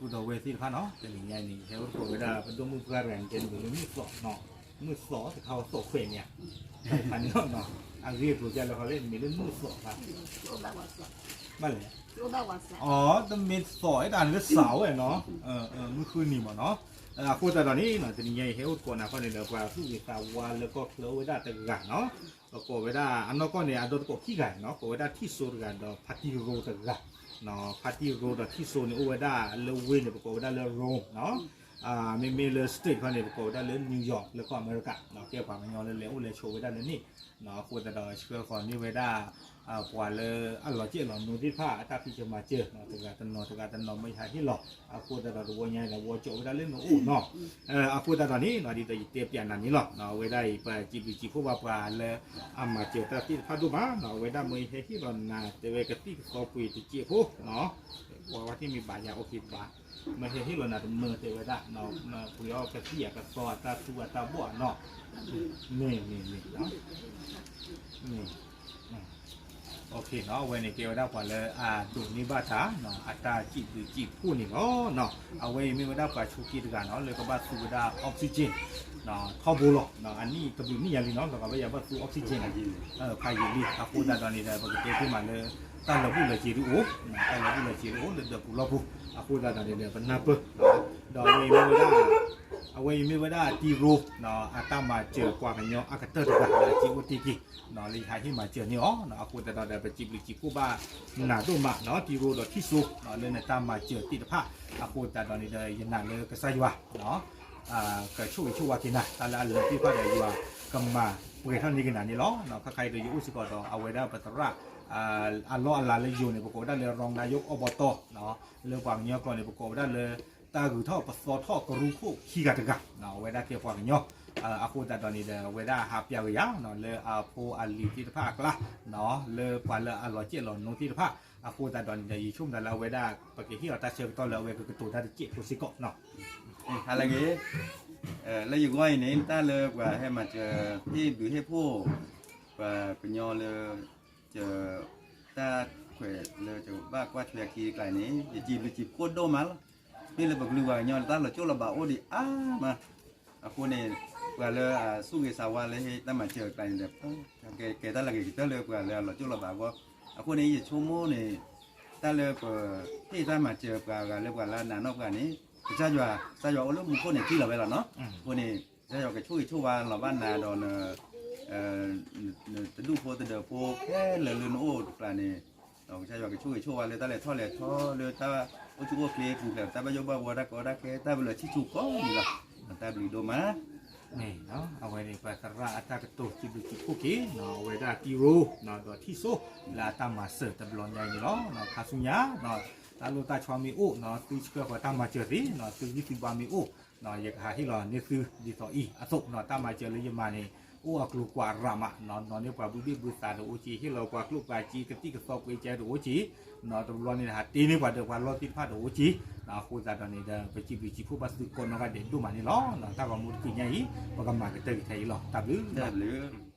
ဒီပုၢ်ဒီဝဲၢ်သ့ၣ်တဖၣ်နီၤ, တနံၤညါအံၤန့ၣ် ဟဲအိၣ်သကိးဝဲဒၣ်ပဒိၣ်မုၣ်ပှၢ်တဂၤန့ၣ် တဲန့ၣ်မ့ၢ်လၢမုၢ်သီၣ်နီၤ, မုၢ်သီၣ်တခါဝဲသီၣ်ခွဲးန့ၣ်ဧါ, တခါန့ၣ်လီၤနီၤ, အဂ့ၢ်အကျိၤဒ်လဲၣ်ဃီလဲၣ် မ့ၢ်လၢမုၢ်သီၣ်တခါ, ဘၣ်လဲၣ်, အီ တမ့ၢ်သီၣ် တၢ်န့ၣ်လၢစးဝဲနီၤ, မုၢ်ဃုနံၤမ့ၢ်နီၤ, အဃိသတးဒီးန့ၣ်နီၤ တနံၤညါအံၤ ဟဲအိၣ်သကိးနၤခီန့ၣ်ဒီး ပှၤသူၣ်ဂ့ၤသးဝါလၢကီၢ်ချၢအိၣ်ဝဲဒၣ်တဂၤနီၤ, ပကိးဝဲဒၣ်အနီၢ်ကီၢ်န့ၣ် အဒီသကိးခံဂၤနီၤ, ကိးဝဲဒၣ်ထံၣ်စိတဂၤဒီးဖါတံၢ်ရိတဂၤ, ဖါတံၢ်ရိဒီးထံၣ်စိန့ၣ် အိၣ်ဝဲဒၣ်လၢဝ့ၢ်န့ၣ် ပကိးဝဲဒၣ်လၢ Rome နီၤ, မ့မ့ၢ်လၢ state ခီန့ၣ် ပကိးဝဲဒၣ်လၢ New York လၢကီၢ်အမဲရကၤနီၤ, ကဲပှၤကညီလၢလဲၤအိၣ်လဲၤဆိးဝဲဒၣ်လၢန့ၣ်နီၤ, အဃိသတးဒီးဆှၢဃီၤန့ၢ်ဝဲဒၣ် ပှၤလၢအလီၤစဲၣ်လီၤနိသ့ၣ်တဖၣ် အတၢ်ဖံးစၢၤမၤစၢၤနီၤ, တဂၤတနီၤတဂၤတနီၤ မ့ၢ်ယဟးဟ့ၣ်လီၤ, အဃိသတးဒီးတဝီညါဒီး ဝီကၠီဝဲဒၣ်လၢနအိၣ်နီၤ, အဃိသတးဒီးန့ၣ်နီၤ ဒ်သိးယတဲပျးနၤန့ၣ်လီၤ, အဝဲဒၣ်အံၤ ပစံးဘျုးစံးဖှိၣ်ဘၣ်ပှၤလၢအမၤစၢၤတၢ်သ့ၣ်တဖၣ်ဒိၣ်မးနီၤ, အဝဲဒၣ်မ့ၢ်ဟဲဟ့ၣ်လီၤနၤ တဲဝဲကသံၣ်ကသီပှ့ၤတစဲးဖိနီၤ, ပှၤဝဲသ့ၣ်မ့ၢ်ဘၣ်ယၤ okay တဘၣ်, မ့ၢ်ဟဲဟ့ၣ်လီၤနၤတမၢတဲဝဲဒၣ်, ပှ့ၤအီၣ်ကသံၣ်အကသီအတၢ်သူအတၢ်ဘီၣ်နီၤ, မ့ၢ်မ့ၢ်မ့ၢ် အဝဲန့ၣ်ကဲဝဲဒၣ်ပှၤလၢအဒိးန့ၢ်ဘၣ်တၢ် အတၢ်စံးဘျုးစံးဖှိၣ်န့ၣ်လီၤ. အဝဲအံၤမ့ၢ်ဝဲဒၣ်ပှၤဆိးက့တဂၤနီၤ လၢကဘၣ်သူဝဲဒၣ် oxygen ထီဘိလီၤ. အနံၣ်တဘျုးနံၣ်ညါလံနီၤ လီၤဂာ်ဘၣ်ယၤဘၣ်သူ oxygen ဖးယံာ်လံ. အဃိသတးဒီးန့ၣ်ဒီး ပကတဲသ့မးလၢ တၢ်လၢာ်ဘူၣ်လၢာ်စ့ၤတအိၣ်, တၢ်လၢာ်ဘူၣ်လၢာ်စ့ၤတအိၣ်လၢဒၢးပူၤလီၢ်ပူၤ. အဃိသတးဒီးန့ၣ်ဒီး ပနၢ်ပၢၢ် ဒီးအဝဲအံၤမ့ၢ်ဝဲဒၣ် အဝဲအံၤမ့ၢ်ဝဲဒၣ်တံၤရိ အတၢ်မၤစၢၤပှၤကညီအကတၢၢ်တဂၤလၢအစ့အိၣ်တ့ၢ်က့ၤ လၢယဟးဟ့ၣ်မၤစၢၤန့ၢ်အီၤ. အဃိသတးဒီးဒီး ပစံးဘျုးစံးဖှိၣ်ဘၣ်နၤဒိၣ်မးနီၤ တံၤရိဒီးထံၣ်စိ လၢနတၢ်မၤစၢၤသ့ၣ်တဖၣ်. အဃိသတးဒီးန့ၣ်ဒီး ယနာ်လၢကစၢ်ယွၤ ကဆိၣ်ဂ့ၤဆိၣ်ဝါက့ၤနၤ တၢ်လၢအလၢာ်သ့ၣ်တဖၣ်ဒီး ယွၤကမၤပှဲၤထီၣ်န့ၢ်က့ၤနၤန့ၣ်လီၤ. ခါခါအံၤဒီး ယအိၣ်စ့ၢ်ကီးဒီး အဝဲဒၣ်ပသရၣ် အလီၢ်အလၤလၢယိၤန့ၣ် ပကိးဝဲဒၣ်လၢ ရီနါယိၣ်အီဘီတီ လၢပှၤကညီကျိာ်န့ၣ် ပကိးဝဲဒၣ်လၢ တၢ်ဂုၤထီၣ်ပသီထီၣ်ကရူၢ်ခိၣ်ခံဂၤတဂၤ အဝဲဒၣ်ကဲပှၤကညီ အဃိသတးဒီးန့ၣ်ဒီး အဝဲဒၣ်ဟးပျးကယၤ လၢအဖိအလံၤသ့ၣ်တဖၣ်အကျါ လၢပှၤလၢအလီၤစဲၣ်လီၤနိသ့ၣ်တဖၣ်. အဃိသတးဒီးန့ၣ်ဒီး ယဆိကမိၣ်သးလၢအဝဲဒၣ် ပကဟ့ၣ်အီၤတၢ်ဆၢကတီၢ်လၢအဝဲကကတိၤတၢ်တစဲးဖိစ့ၢ်ကီးနီၤ. ဟါလၢအဂ့ၤ, လၢယဂီၢ်အံၤန့ၣ် တၢ်လၢပှၤဟဲမၤစၢၤ ဟ့ၣ်ဘျုးဟ့ၣ်ဖှိၣ် ပှၤကညီလၢ တၢ်ခွဲးလၢကဘၣ်ကွၢ်ထွဲအခံအကျါန့ၣ် ယစံးဘျုးစံးဖှိၣ်ဒိၣ်မးလီၤ. မ့ၢ်လၢပကလုာ်ပှၤကညီန့ၣ် တၢ်လီၤစိၣ်လီၤဘၣ်အိၣ်ဒံးအါမး. အဃိန့ၣ် ပှၤလၢအသူၣ်ဂ့ၤသးဝါလၢဟ့ၣ်တၢ်မၤစၢၤအကျါန့ၣ်ဒီး ကဲတၢ်လၢအဂ့ၤကတၢၢ်လၢပှၤလၢအလီၤစိၣ်လီၤဘၣ်အဂီၢ်. အဃိန့ၣ် ယဆိကမိၣ်န့ၣ် တၢ်လၢပဟ့ၣ်တၢ်မၤစၢၤပှၤဂၤလၢပှၤလၢအနာ်နီၢ်ပှၤန့ၣ် ကစၢ်ယွၤ ကစၢ်ယွၤအိၣ်လၢမူခိၣ်န့ၣ်ထံၣ်လီၤဝဲလီၤနီၤ. အဃိန့ၣ် ကစၢ်ယွၤကဆိၣ်ဂ့ၤဆိၣ်ဝါလီၤဘၣ်နၤဒီး နတဒူၣ်ဖိတဒၢးဖိခဲလၢာ်လၢနအိၣ်တကျါန့ၣ် ဒီးကစၢ်ယွၤကဆိၣ်ဂ့ၤဆိၣ်ဝါလၢတၢ်လဲၤထီၣ်လဲၤထီလၢတၢ်အိၣ်ဆူၣ်အိၣ်ချ့ပူၤဖျဲး တၢ်ဘၣ်ယိၣ်ဘၣ်ဘှီတၢ်ကီတၢ်ခဲတၢ်ဘျုးလၢဆံၣ်ဆူၣ်ကိးမံၤလီၤ. တၢ်ဘျုးဒိၣ်မး. မ့ၢ်နီၤ အဝဲန့ၣ် ပှၤသရၣ်အတၢ်ကတိၤစံးဘျုးစံးဖှိၣ်က့ၤနီၤ အဝဲဒၣ်တံၤရိနီၤ ဒီးထံၣ်စိ လၢအတၢ်မၤစၢၤတဘျီညါအံၤန့ၣ်လီၤ. ခါဆူညါနီၤ တၢ်လိၣ်တၢ်ဆီမ့ၢ်အိၣ်နီၤ သုဆှၢဃီၤတၢ်မၤစၢၤသ့နီၤ သုဂံၢ်သုဘါမ့ၢ်အိၣ်နီၤ ယကဟးဟ့ၣ်လီၤန့ၢ်သုဒ်သိးအံၤအသိးနီၤ တၢ်မၤစၢၤလၢယမၤန့ၣ် အိၣ်အကျိၤကွၢ်ရးမးနီၤ နီၢ်န့ၢ်ပှၤဘုဘ့ၣ်ဘုသးတအိၣ်က့ၤ ဟ့ၣ်လီၤပှၤကျိၣ်ပှၤစ့ကသံၣ်ကသီပှ့ၤကဲတအိၣ်က့ၤနီၤ တဘျီန့ၣ် ဟးတ့န့ၢ်ပှၤဒီးပှၤလီၢ်သ့ၣ်တဖၣ်တအိၣ်က့ၤ အဃိသတးဒီးန့ၣ်ဒီး ပစံးဘျုးစံးဖှိၣ်ဘၣ်သုကိးနီၢ်ဂၤဒဲးဒိၣ်မးန့ၣ်လီၤ. တၢ်ဂီၤမူတက့ၢ်ညါအံၤ ပကမၤကတၢၢ်ကထဲအံၤလီၤ. တၢ်ဘျုး တၢ်ဘျုး